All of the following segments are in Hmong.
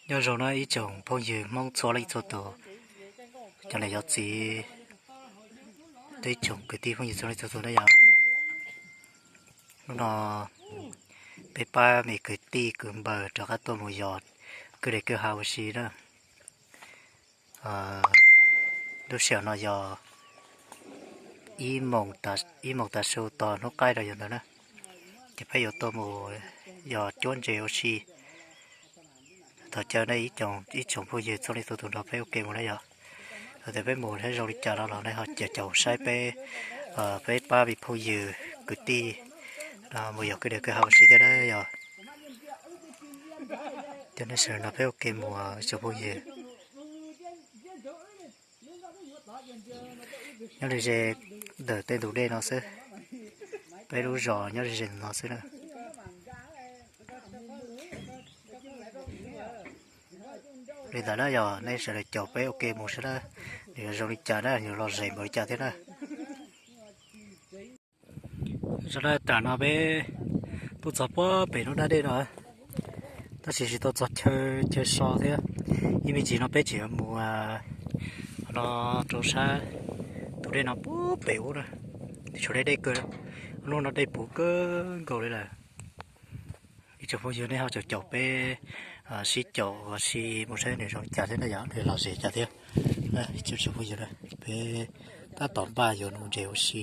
Nyob zoo no ib tsoom phooj ywg Hmoob txhua leej txhua tus, cov niam cov txiv, ib tsoom kwv tij phooj ywg txhua leej txhua tus na yom. Hnub no peb pab me kwv tij kwv npawg rov qab tuaj mus yos kwj deg kwj ha ua si na. Lub sij hawm no yog ib moos tav su tos hnub qaij rau yog ntawd na, ces peb yuav tuaj mus yos cuab ntses ua si. Thov caw nej ib tsoom phooj ywg txhua leej txhua tus nrog peb ua ke mus na yom. Thaum twg peb mus thiab zoo li cas no los nej ho caum saib peb, peb pab me phooj ywg kwv tij mus yos kwj deg kwj ha ua si thiab na yom. Cov nej sawv daws nrog peb ua ke mus ib tsoom phooj ywg. Nyob li ze ntawm tej ntug dej no xwb, peb lub zos nyob li ze ntawm no xwb na. Li ntawd na yog nej sawv daws caum peb ua ke mus saib na, nws yuav zoo li cas na, nws lom zem npaum li cas thiab na. Sawv daws, tam no peb tuaj txog puag pem lub nrab dej no, tab sis tsis tau txog chaw chaw so thiab. Ib me ntsis no peb tseem yuav mus no rau sab tus dej no puag pem ub na, tshuav deb deb kawg. Hnub no dej puv kawg nkaus li lawm. Ib tsoom phooj ywg nej ho caum caum peb sib caum ua si mus saib nws zoo li cas thiab na yom, nws lom zem cas thiab. Ib tsoom phooj ywg, peb tab tom npaj yuav nuv ntses ua si,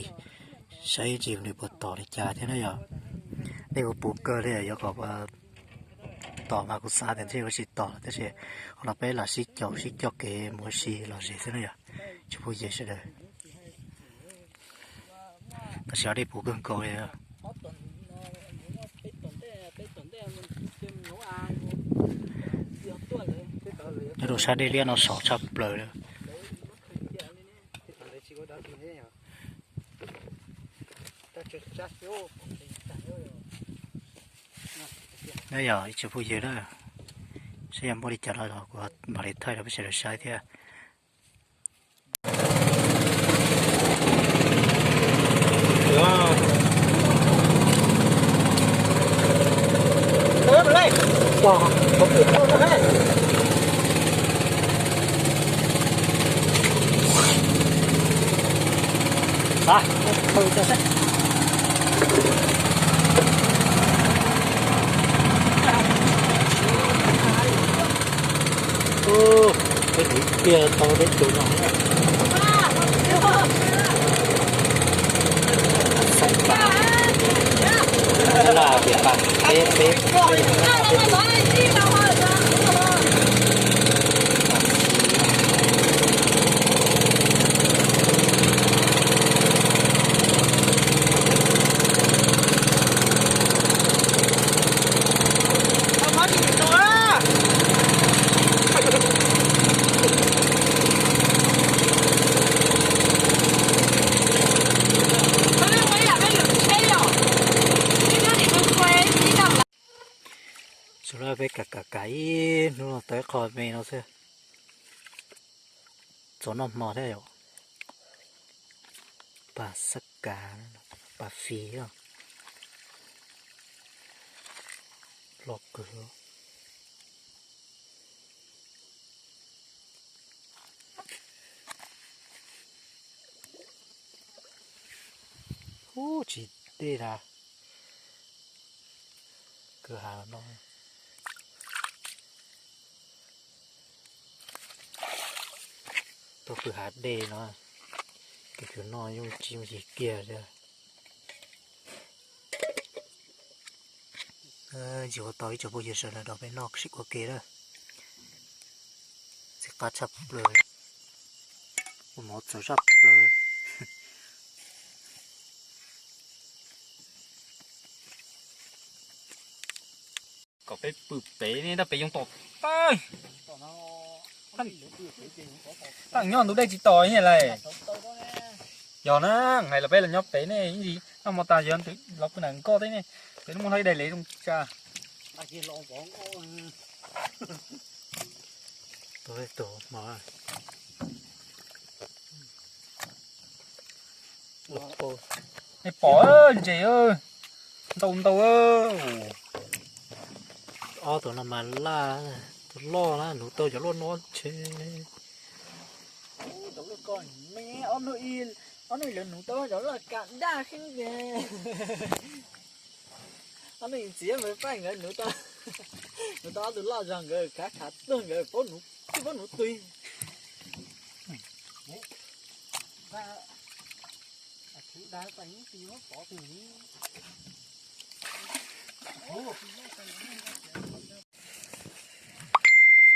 saib ntsis nws puas tom li cas thiab na yom. Dej puv puv kawg li, yuav kom tom mas kuv xav tias ntshe yuav tsis tom tab sis qhov no peb lam sib caum sib coj kev mus ua si lom zem xwb na yom, tsoom phooj ywg sawv daws. Tab sis dej puv kawg nkaus li. Nyob rau sab dej liab no sov tshaj plaws li. Nyob yog ib tsoom phooj ywg na, saib yog muaj li cas no los kuv mam li thaij rau peb sawv daws saib thiab. Peb tiv tiag tau deb tus no. Xaim pas, laj tias pas peb peb peb. Sawv daws, peb kam kam kam ib hnub no tau ib qho me no xwb. Txog noj hmo thiab yom. Pas xab kav, pas fis, loj kawg. Ub, tsis dej na. Kwj ha no, tau kwj ha dej no, kwv kwv noj yooj tsis yooj yim kiag li. Ntsis ua tau ib tsoom phooj ywg sawv daws nrog peb noj sim ua ke na. Txiv qab tshaj plaws, ua mov txawv tshaj plaws. Kom peb pw pem ne, tab pem yoo tom tawj. Tab nyob ntug dej tsis tom ib lais. Yog na, hais los peb los nyob pem ne ib ntsis. Noj mov tas yog los pw nram nkoj teb ne, peb muaj hlais daig lev zoo tsa. Tus tus mov. Nej pom ntses ntau ntau. Ob tug no mas laj, tus loj na, nuv tau cov luaj no ntshe. Ob nub lawv nuv tau cov luaj kam daj xwb ces. Ob nub txiv mus pab nkawd nuv tau, nuv tau ob tug loj zog nkawd khav khav tuag nkawd paub nuv, tsis paub nuv tug.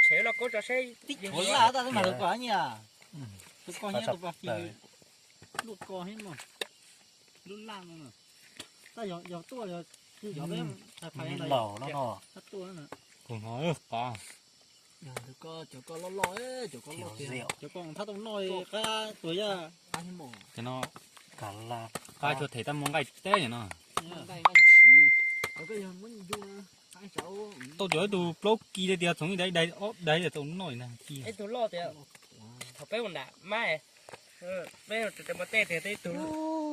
Tshev los koj tso seb. Tib chuav laj tab mas tus ko nyiaj, tus ko nyiaj tus pas fis, lub ko thiab no, lub laj no. Tab yog tuaj, yog peb hais phais no, tab tuaj na. Tus no qab. Cov ko loj loj, cov ko loj tiag, cov ko thab tau noj qab tuag yaj. Cov no qab, qab tsuas them tab muaj nqaij teb no. Tau cov ib tug plaub ki li tias txhoov ib daim daim ob daim tau noj na ki. Ib tug loj tias, thaum peb ua nram mab, peb ua tej tias ib tug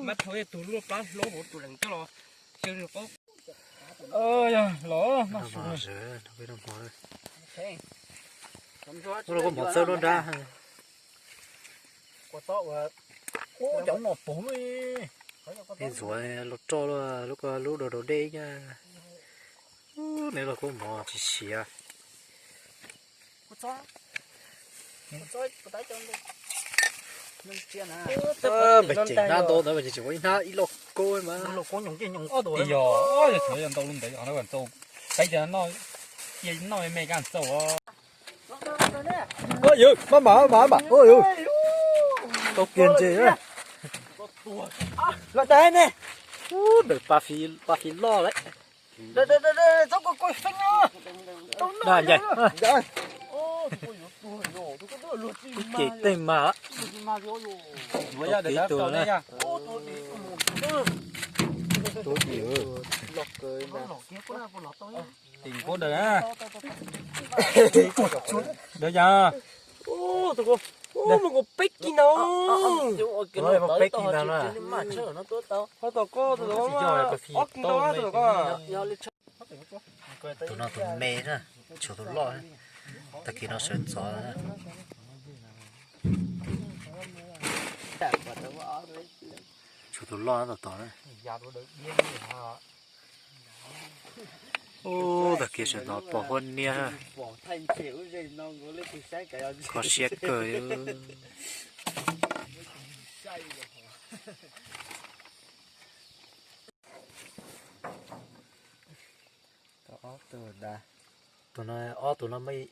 mab thau ib tug luaj plab hlob hauv tus lees coj los xyaw paub. Los, ua los koj mov txawb nruab nrab. Ib ntxuav los roj lub ko lub dau dau dej ib nyab. Neb los koj mov tsis siav. Npaj ceem hnab ntau ntawd mas tsis ua ib hnab ib loj kub mas. Yog, yog ntau lub ntawd, peb cov no cia noj me me kab txaus. Yus, maj mam maj mam, tau kiag ntses. Los dai ne. Ntawm pa fi loj lawm. Tau noj. Ces tej mas. Tau kib tus na. Tim nqub daws na. Daws yog. Peb kis ntau. Peb kis ntau na. Ho tom ko, ob kis ntau, tom ko. Tus no tus me na, tshuav tus loj, tag kis no sawv ntxov na. Tshuav tus loj tom tod na. Ub, tag kis sawv ntxov pom huab niab. Kho siab kawg. Tus no, ob tug no muaj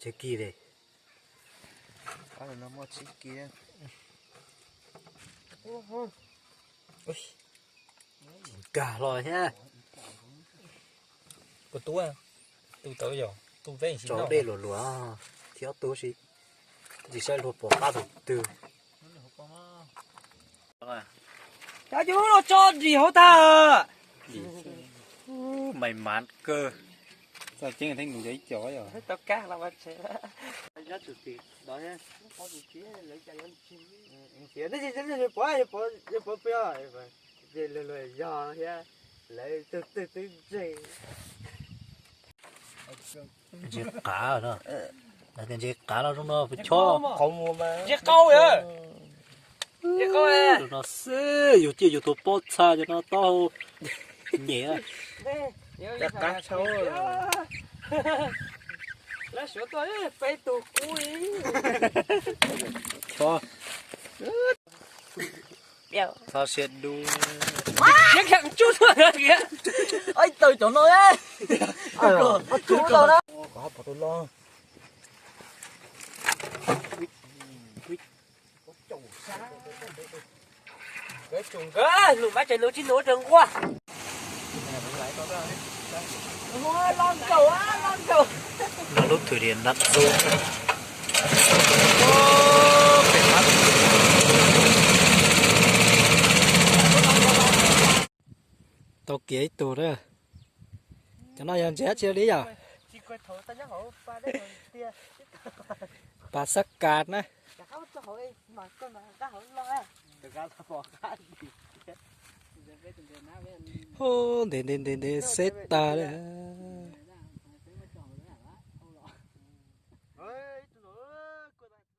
tsib kis li. Tsis nkag los thiab. Kuv tub, tub tawv yog tub veb tso dej luas luas thiab ob tug si, tsis saib luag puas pab tus twg. Cov cus los tso dim hauv tag. May mắn kawg. Txoj ceeb theej nus cov ib co yog. Tau kag los mas tshe. Nyob tsum tim no thiab. Pov, pov peb, luag luag yog thiab, lawv tug twg twb ntseg. Ntses qav no, lawv tias ntses qav no zoo no pes chob. Ntses qau, ntses qau no xwb, yus ciaj yus tus pob txha cov no taub hau nyem. Lawv suav tuaj peb tug kub li. Chob. Txhob siab dub. Ib tawm cov no, tus loj. Nkawd tsum nkawd lus mab tsev nus tsis nus raws nquaj. Lub thwm diam nram zoo. Tau kiag ib tug na. Cov no yog ntses dab tsi li yom? Pas xab kas na. Hu, ntev ntev ntev ntev xeb tag li.